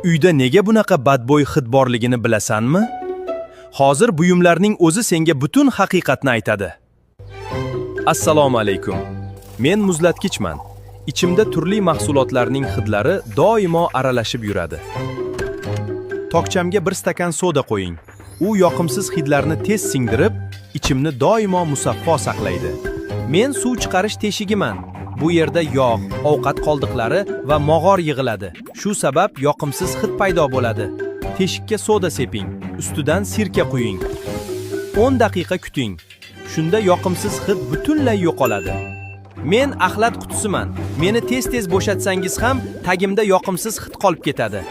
Uyda nega bunaqa badbo'y hid borligini bilasanmi? Hozir buyumlarning o'zi senga butun haqiqatni aytadi. Assalomu alaykum. Men muzlatgichman. Ichimda turli mahsulotlarning hidlari doimo aralashib yuradi. Tokchamga bir stakan soda qo'ying. U yoqimsiz hidlarni tez singdirib, ichimni doimo musaffo saqlaydi. Men suv chiqarish teshigiman. Bu yerda yog', ovqat qoldiqlari va mog'or yig'iladi. Shu sabab yoqimsiz hid paydo bo'ladi. Teshikka soda seping, ustidan sirka quying. 10 daqiqa kuting. Shunda yoqimsiz hid butunlay yo'qoladi. Men axlat qutisiman. Meni tez-tez bo'shatsangiz ham tagimda yoqimsiz hid qolib ketadi.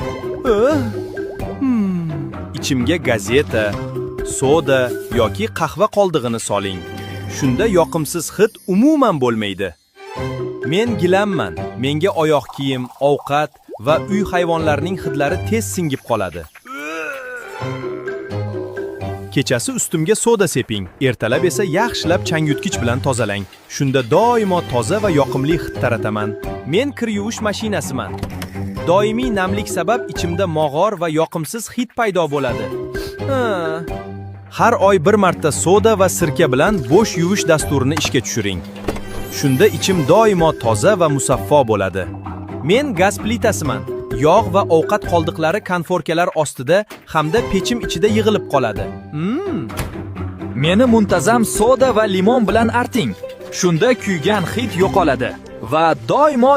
Ichimga gazeta, soda yoki qahva qoldig'ini soling. Shunda yoqimsiz hid umuman bo'lmaydi. Men gilamman. Menga oyoq kiyim, ovqat va uy hayvonlarining hidlari tez singib qoladi. Kechasi ustimga soda seping, ertalab esa yaxshilab changyutgich bilan tozalang. Shunda doimo toza va yoqimli hid tarataman. Men kir yuvish mashinasiman. Doimiy namlik sabab ichimda mog'or va yoqimsiz hid paydo bo'ladi. Ha. Har oy bir marta soda va sirka bilan bosh yuvish dasturini ishga tushiring. Shunda ichim doimo toza va musaffo bo'ladi. Men gaz plitasiman. Yog' va ovqat qoldiqlari konforkalar ostida hamda pechim ichida yig'ilib qoladi. Meni muntazam soda va limon bilan arting. Shunda kuygan hid yo'qoladi va doimo